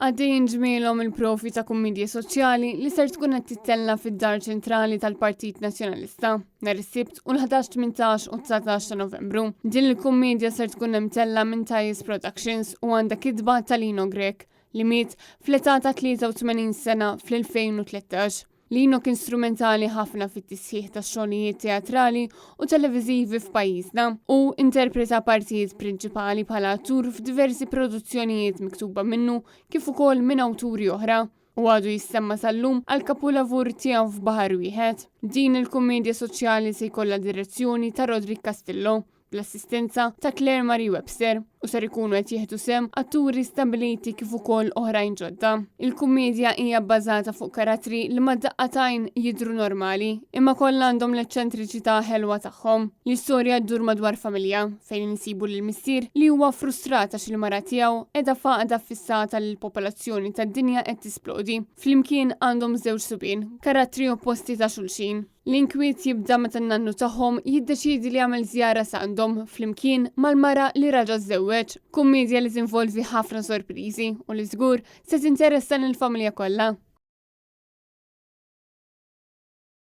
Għaddejjin ġmielhom il-provi ta' kummedja soċjali li ser tkun qed tittella' fid-Dar Ċentrali tal-Partit Nazzjonalista nhar is-Sibt u l-11, 18 u 19 ta' Novembru. Din il-kummedja ser tkun imtella' minn Thais Productions u għandha kitba ta' Lino Grech li miet fl-età ta' 83 sena fl-2013. Lino kien strumentali ħafna fit-tisħiħ tax-xogħlijiet teatrali u televiżivi f'pajjiżna. Hu interpreta partijiet prinċipali bħala attur f'diversi produzzjonijiet miktuba minnu kif ukoll minn awturi oħra u għadu jissemma sal-lum għall-kapulavur tiegħu f'Baħar Wieħed. Din il-kummiedja soċjali se jkollha direzzjoni ta' Roderick Castillo bl-assistenza ta' Claire Marie Webster u ser ikunu qed jieħdu sehem atturi stabbiliti kif ukoll oħrajn ġodda. Il-kummiedja hija bbażata fuq karattri li mad-daqqa t'għajn jidhru normali, imma kollha għandhom l-eċċentriċità ħelwa tagħhom. L-istorja ddur madwar familja, fejn insibu lill-missier li huwa frustrat għax il-mara tiegħu qiegħda f'għaqda ffissata li l-popolazzjoni tad-dinja qed tisplodi. Flimkien għandhom żewġ subien, karattri opposti ta' xulxin. L-inkwiet jibda meta n-nannu tagħhom jiddeċiedi li jagħmel żjara s'għandhom flimkien mal-mara li raġa' żżewweġ. Kummiedja li tinvolvi ħafna sorpriżi u li żgur se tinteressa lill-familja kollha.